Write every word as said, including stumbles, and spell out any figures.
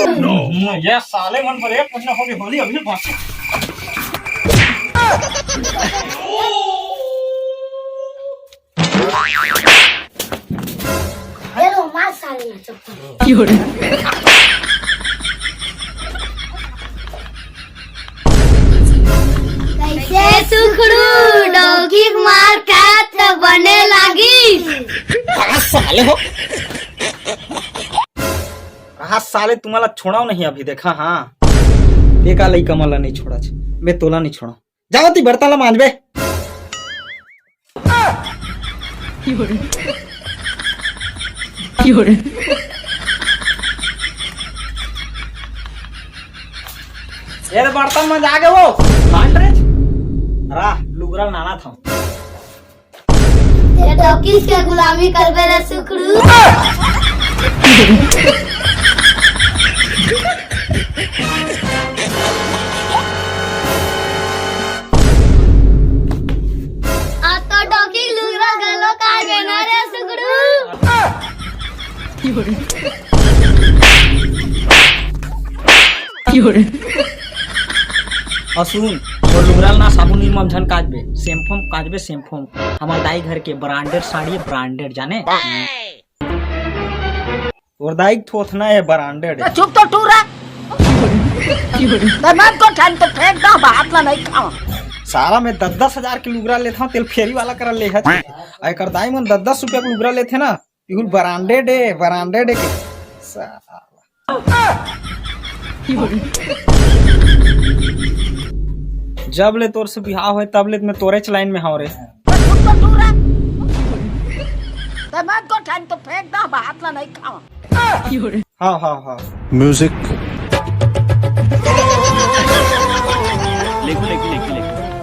ये साले मन पर एक महीना हो गया, होली अभी बाकी। ये लो, मार साले ये चप्पल। कैसे सुखड़ू डौकी मार खात बने लागी। हाँ साले हो। हाँ साले, तुम्हारा छोड़ाओ नहीं अभी देखा। हाँ, देखा लइका मन ला नहीं छोड़ा, मैं तोला नहीं छोड़ा। जाओ ती बर्तन ला मांजबे। ये तो बर्तन मांज आगे वो। मांज रे। रा, लुगरा नाना था। ये टॉकीज के गुलामी करबे रे सुखड़ू। आ तो टॉकीज लुगरा गलो का देना रे सुखड़ू। और सुन, वो लुगरा ला ना साबुन निरमा म झन काजबे, शैम्पू म काजबे, शैम्पू म। हमार दाई घर के ब्रांडेड साड़ी, ब्रांडेड जाने। और दाई के थोथना है ब्रांडेड। चुप तो टूरा। मैं तो ठंड तो फेंक दा, बात ला नहीं खाओ। सारा मैं दस दस हजार के लुगरा लेता हूँ, तेल फेरी वाला कर ले है। एकर दाई मन दस दस रुपया के लुगरा लेथे ना, बिल्कुल ब्रांडेड है, ब्रांडेड है। साला। जब ले तोर से बिहाव होय, तब ले मैं तोरेच लाइन में हव रे। तो तू तो दूर है। तो मैं तो ठंड तो फेंक दा, हाथ ला नहीं खाओ। हाँ, हाँ, हाँ। म्यूजिक।